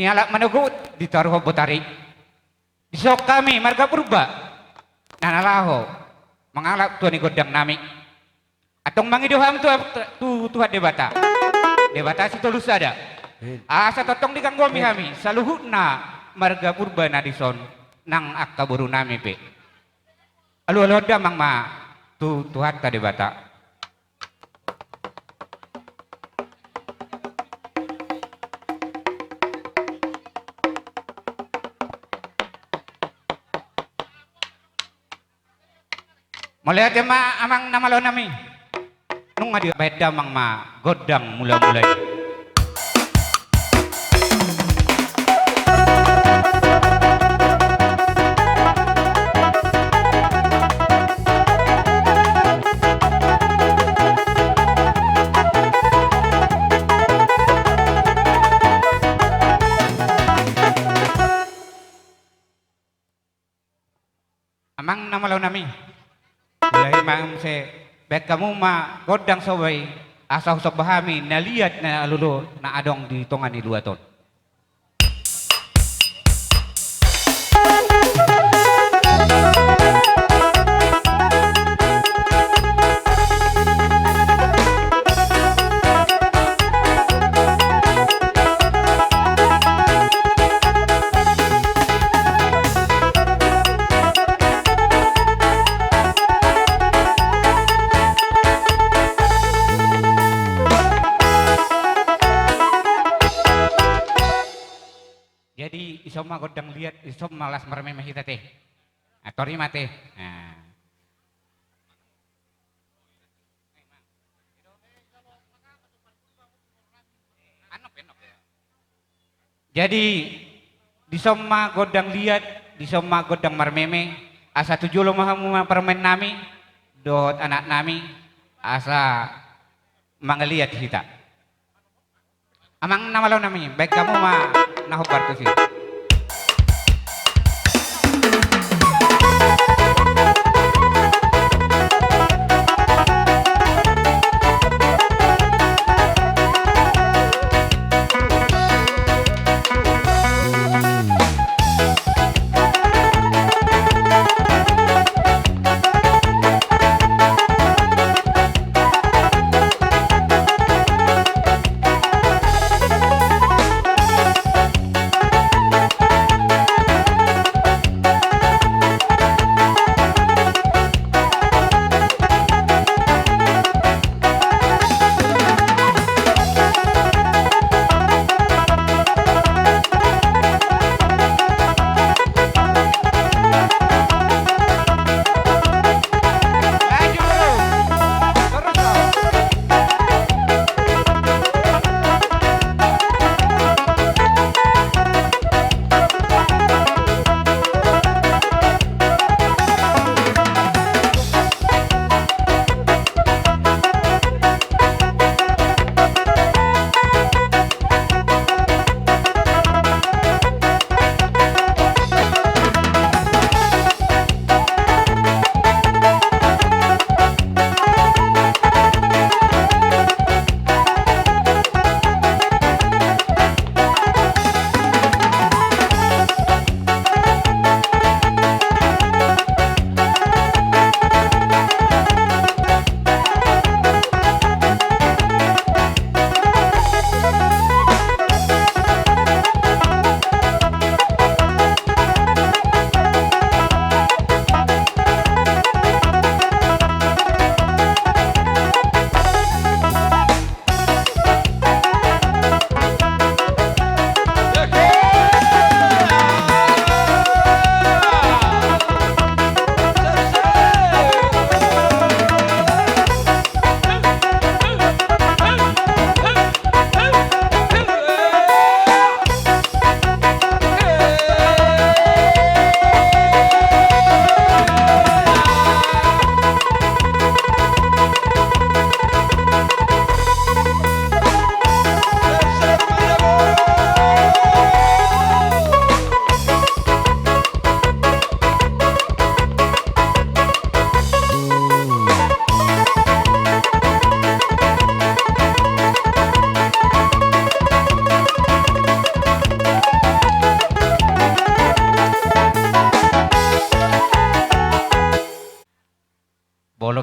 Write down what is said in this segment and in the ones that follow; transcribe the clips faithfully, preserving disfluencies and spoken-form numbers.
Ni alap manogot ditaruhon botari. Dison hami marga Purba na laho mangalap tua ni gondang nami. Antong mangido hami tu, tu Tuhan Debata, Debata Sitolu Sada, asa tongtong diganggomi hami saluhutna marga Purba na dison nang angka boru nami pe. Alualuhon damang ma tu Tuhanta Debata. Mauliate ma amang na malo nami. Nunga dibaen damang ma gondang mulamula i. Amang na malo nami, mulai ma muse, baen hamu ma gondang soba i, asa husomba hami na liat na lolo na adong di tonga ni luat on. Jadi, dison ma gondang liat, dison ma las marmeme hita te. Ah, tori ma te. Ah. Jadi, dison ma gondang liat, dison ma gondang marmeme, asa tu jolo ma hamu ma parumaen nami, dohot anak nami, asa mangaliat hita. Amang na malo nami, baen hamu ma na hombar tusi.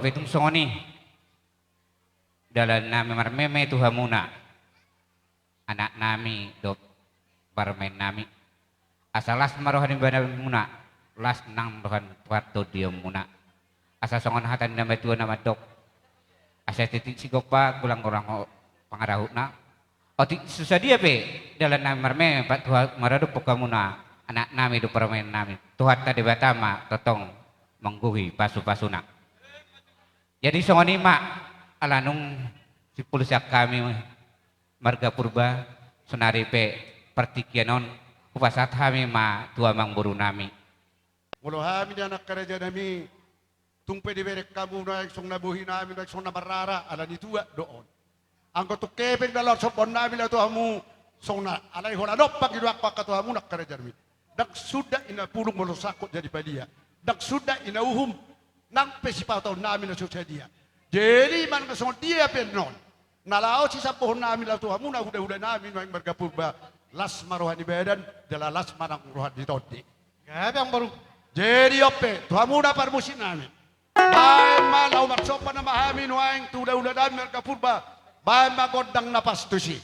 Tung songon i dalan nami marmeme tu hamuna, anak nami dohot parumaen nami. Asa las ma roha ni badanmuna, las nang roha ni partondionmuna. Asa songon hata ni na matua na mandok, asa titik sigompa, golang-golang pangarahutna. Otik so sadia pe dalan nami marmeme, pat tu ha-, maradophon hamuna, anak nami dohot parumaen nami, Tuhanta Debata ma tongtong manggohi pasu-pasuna. Jadi songon i ma, ala nunga simpul sian hami marga Purba, saonari pe partingkian on hupasahat hami ma tu amangboru nami. Molo hami di anak kareja nami, tung pe dibereng hamu nuaeng songon na bohi nami, nuaeng songon na marrara, ala ni tua do on. Anggo tung hepeng na laho sombaon nami laho tu hamu, songon na alai holan on pangidoanku angka tu hamu anak kareja nami. Ndang suda i na pulung molo sangkot jadi palia. Ndang suda i na uhum, nang pe sipatahon nami na so sadia. Jadi manang songon dia pe annon na laho sisambohon nami laho tu hamu na hula-hula nami nuaeng marga Purba, las ma roha ni badan, jala las ma nang roha ni tondi. Gabe amangboru. Jadi on pe tu hamu na parmusik nami, baen ma laho marsomba nama hami nuaeng tu hula-hula nami marga Purba, baen ma gondang na pas tusi.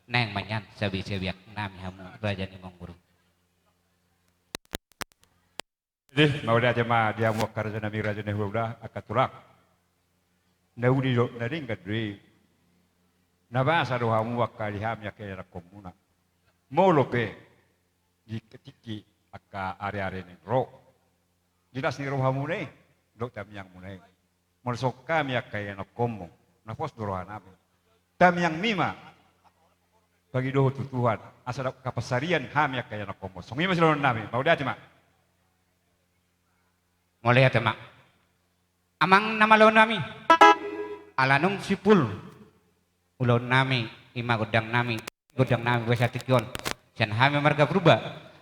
Naeng ma nian sabisabian nami hamu raja ni amangboru. Jadi, mauliate ma di hamu angka raja nami, raja ni hulahula, angka tulang. Na uli dohot na denggan do i. Na basa do hamu angka di hami angka ianakhonmuna. Molo pe di tingki angka ari-ari naeng ro, di las ni rohamuna i dohot tangiangmuna i. Molo songon hami angka ianakhonmu, na pos do rohanami. Tangiangmi ma pangidohon tu Tuhan asa dapot hapansarian hami angka ianakhonmu. Songon i ma sidohononnami. Mauliate ma. Mauliate ma. Amang na malo nami, ala nunga simpul ulaonnami, i ma gondangnami, gondangnami basa tingki on, sian hami marga Purba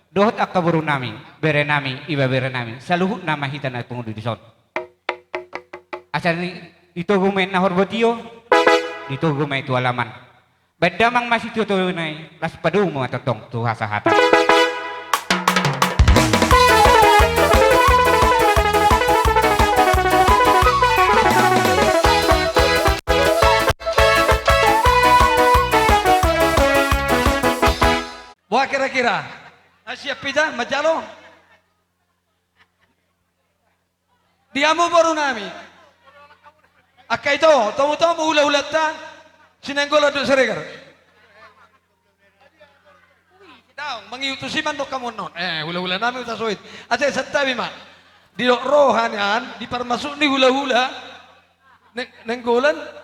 dohot angka borunami, berenami, ibeberenami, saluhutna ma hita na pungu di dison. Asa di, ditogu ma i na horbot i, ditogu ma i tu alaman. Baen damang ma sitotona i, laos padomu ma tongtong tu hasahatan. Boha kira-kira? Siap hita manjalo? Di hamu borunami. Angka ito, tomu-tomu hulahulanta, si Nainggolan dohot Siregar. Daong, mangihut tusi mandok hamu annon. Eh, hulahulanami, huta soit. Ate, santabi ma. Didok roha nian, di parmasuk ni hulahula Nainggolan.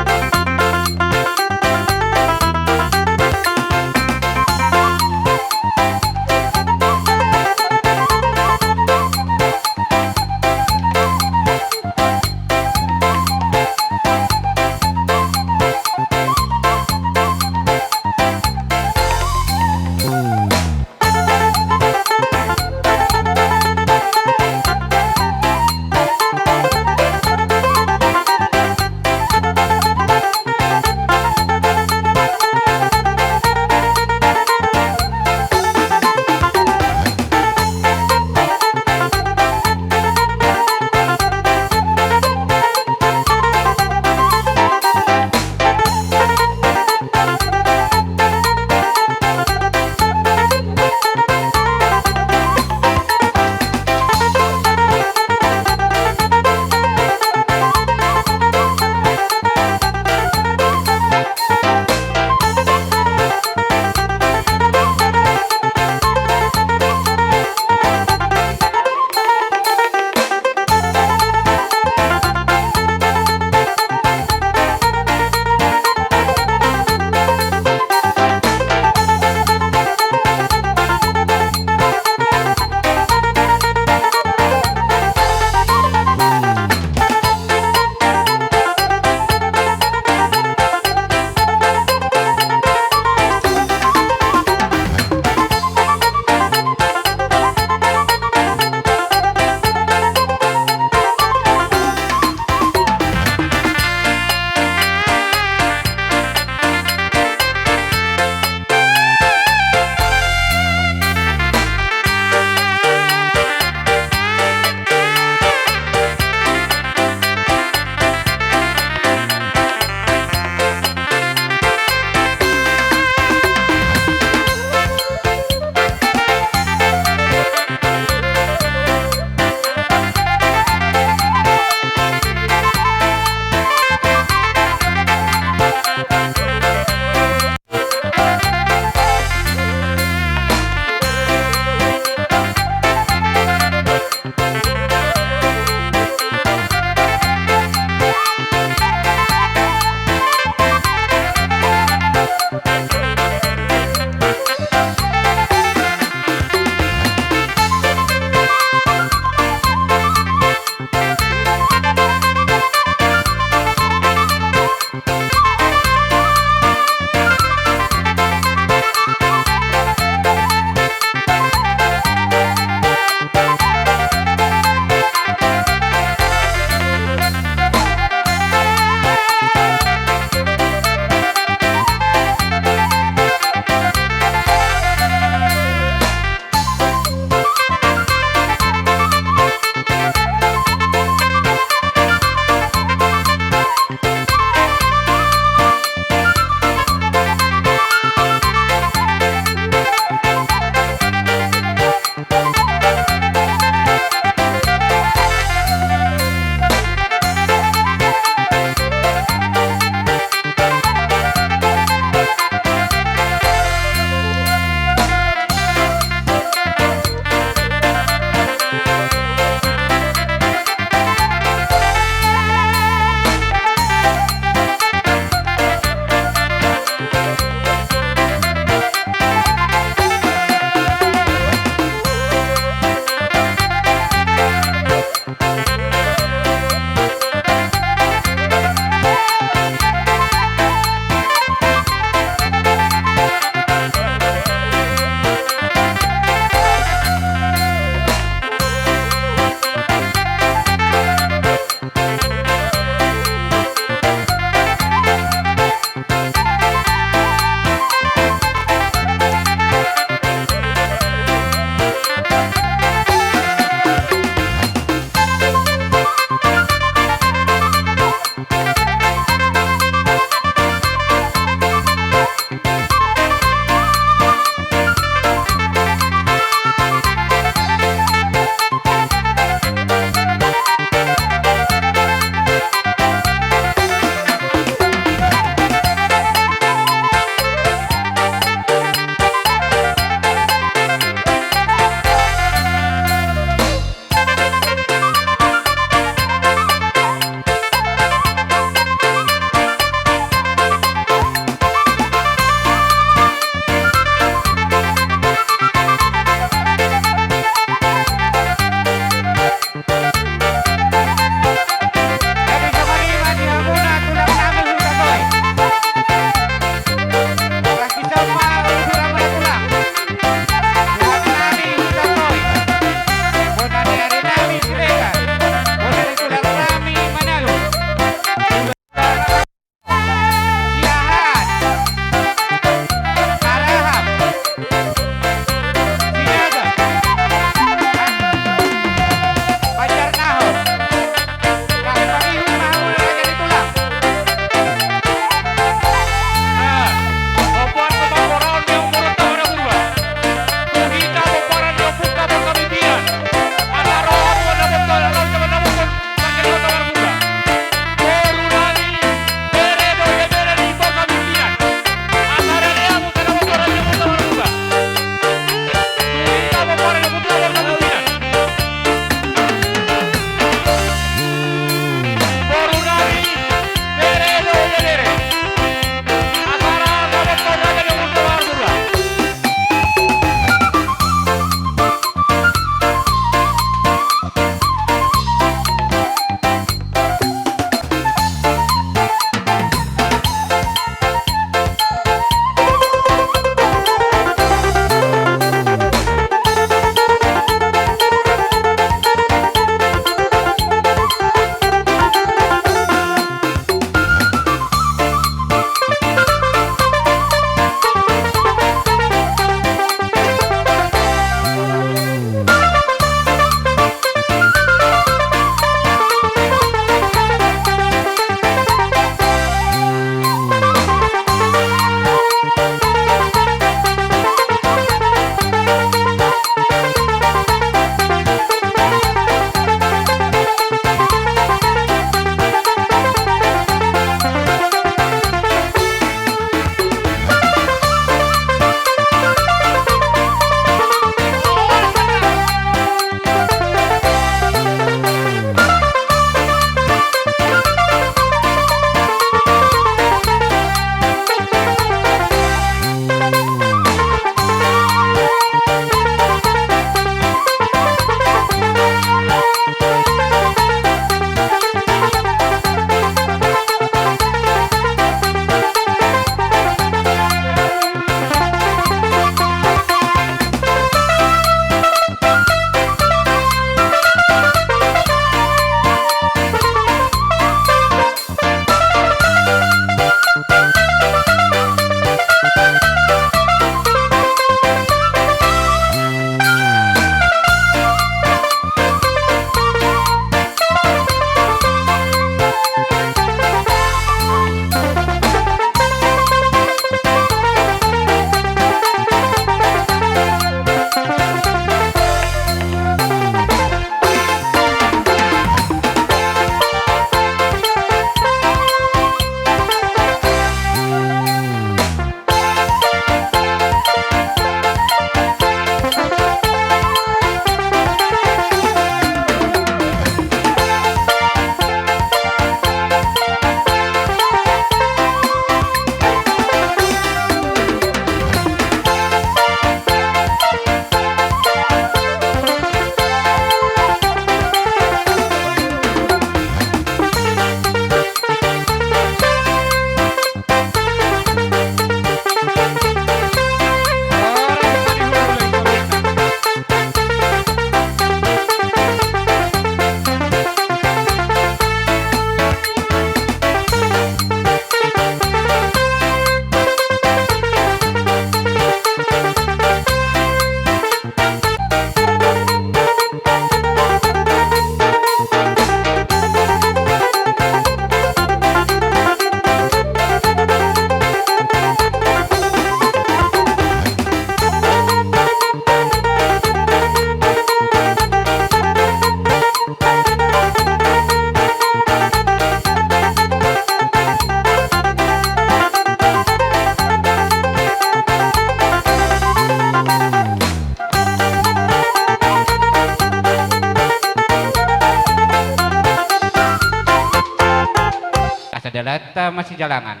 Anta masijalangan.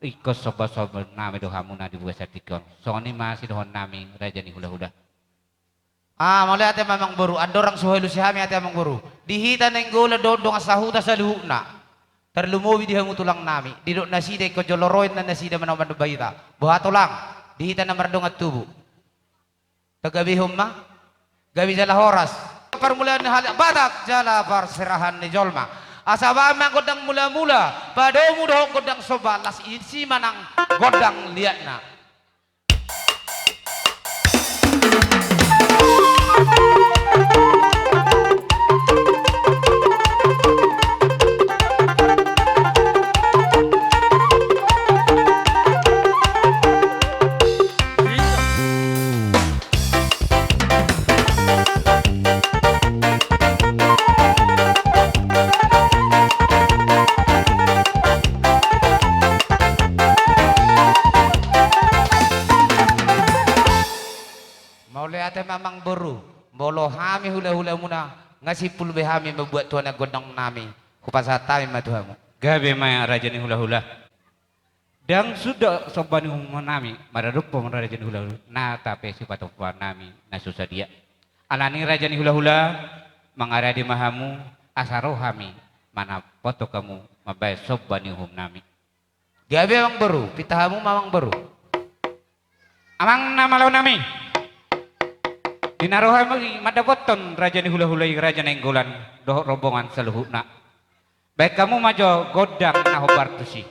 Ingkon somba-somba nami do hamu na di bagasan tingki on. Songon i ma sidohonon nami raja ni hula-hula. Ah, mauliate ma amang boru, andorang so hualusi hami ate amang boru. Di hita Nainggolan dohot dongan sahuta saluhutna. Tarlumobi di hamu tulang nami, didok nasida ingkon jolo ro inna nasida manaon mandok hita. Boha tulang, di hita na mardongan tubu. Tagabehon ma, gabe jala horas. Parmulaan ni halak Batak jala parserahan ni jolma. Asa bahen ma gondang mula-mula, padomu dohot gondang somba, las isi ma nang gondang liatna. Mauliate ma amang boru, molo hami hula-hulamuna, nga simpul be hami mambuat tu anak gondang nami, hupasahat hami ma tu hamu. Gabe ma raja ni hula-hula. Ndang suda somba ni uhum nami, maradophon raja ni hula-hula, na tape sipatompa nami na so sadia. Alani raja ni hula-hula, mangaradi ma hamu, asa ro hami, mandapothon hamu, mambahen somba ni uhum nami. Gabe amang boru, pinta hamu ma amang boru. Amang na malo nami. Di na ro hami mandapothon raja ni hula-hula i raja Nainggolan, dohot rombongan saluhutna. Bahen hamu ma jo gondang na hombar tusi.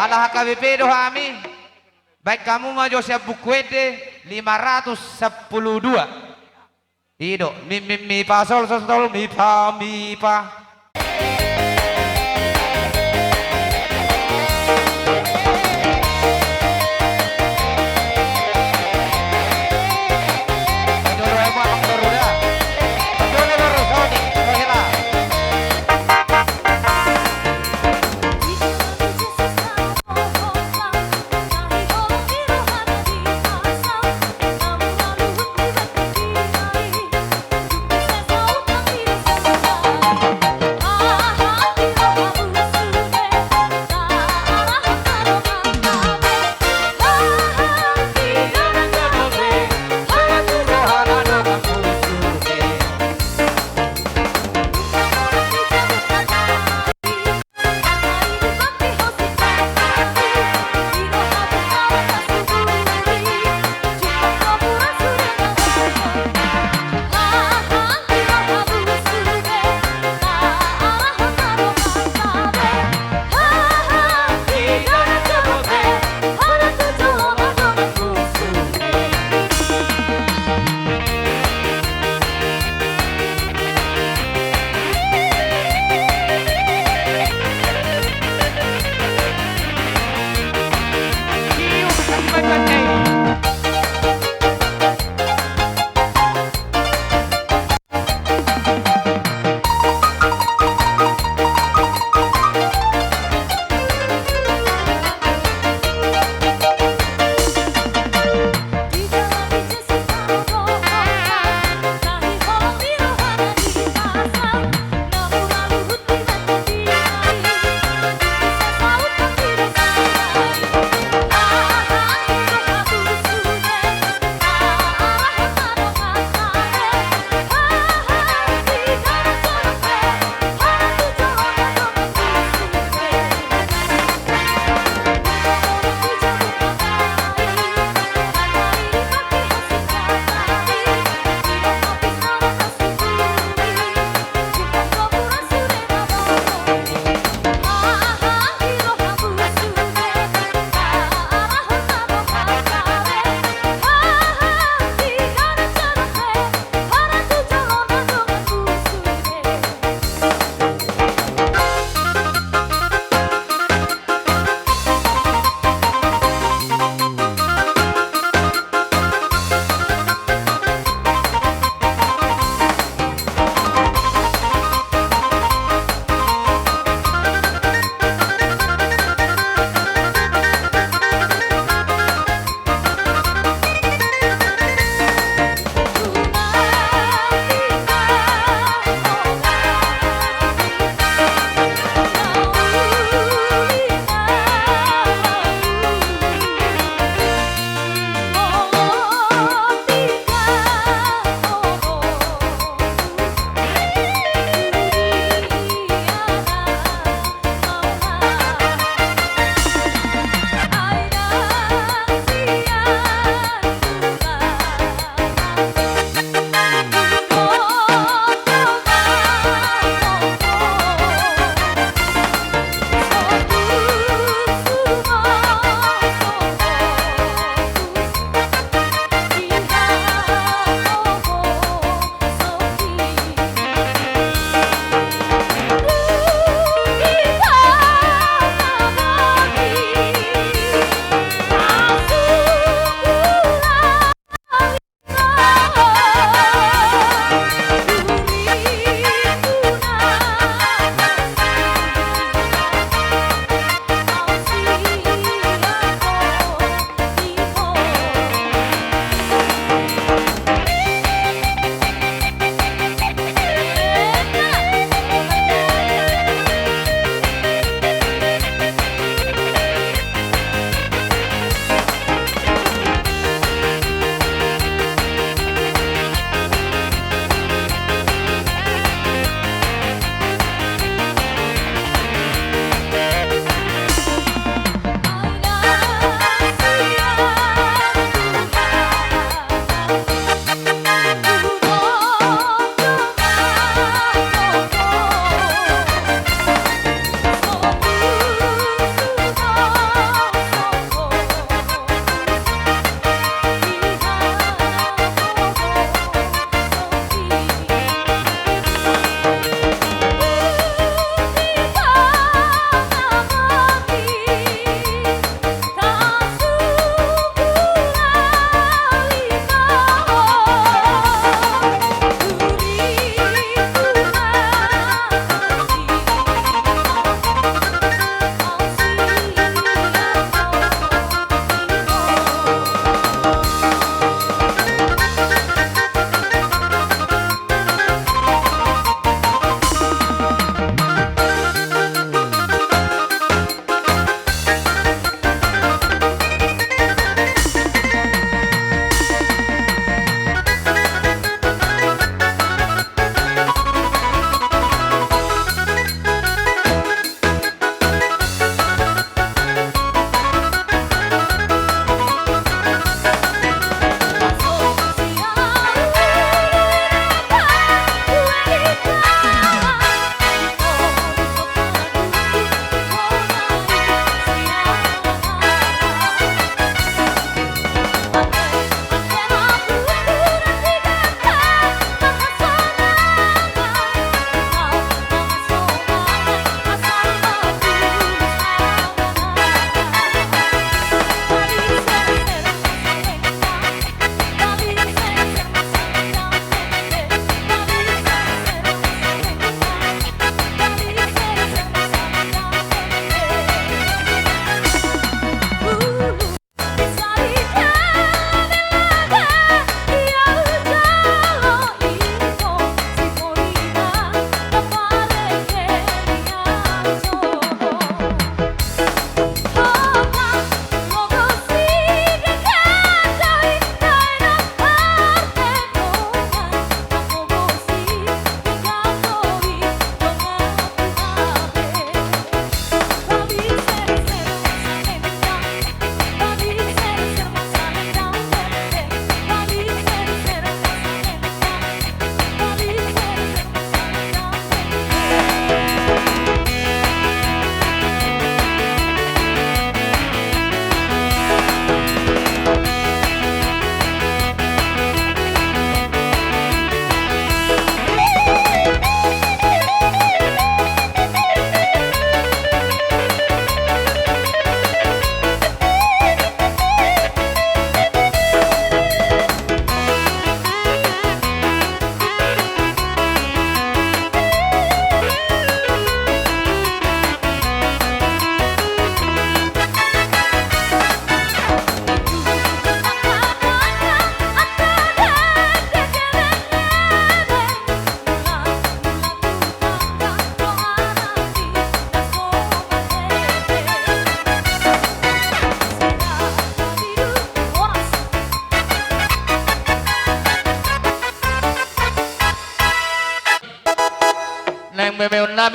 Ala H K B P do hami. Baen hamu ma jo sian Buku Ende lima ratus sampulu dua. I do, mi, mi, mi, fa, sol, sol, sol, mi, fa, mi, fa.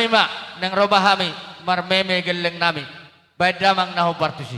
Ima, naeng ro ma hami marmeme gelleng nami. Baen damang na hombar tusi.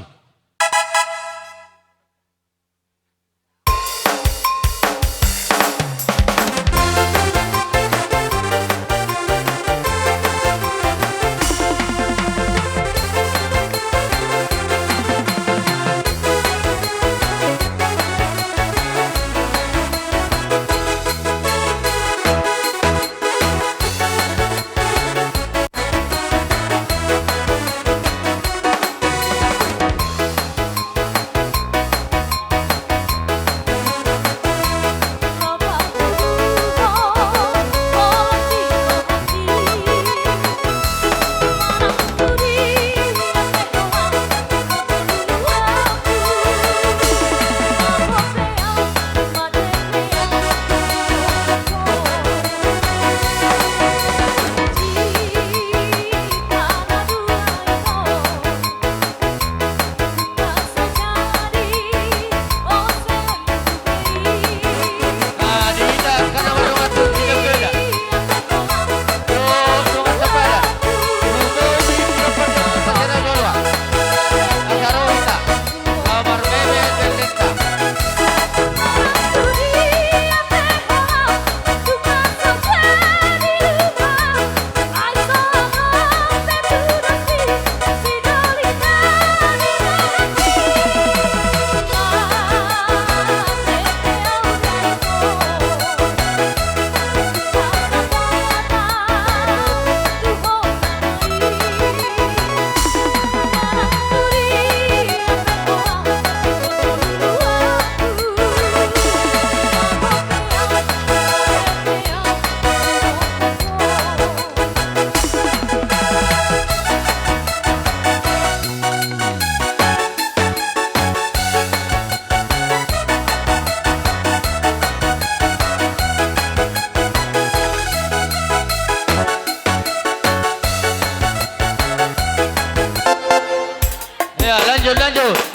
Ya, lanjut, lanjut.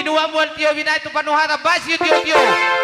Dua mual tio binahen tu panuhatan, basi tio tio.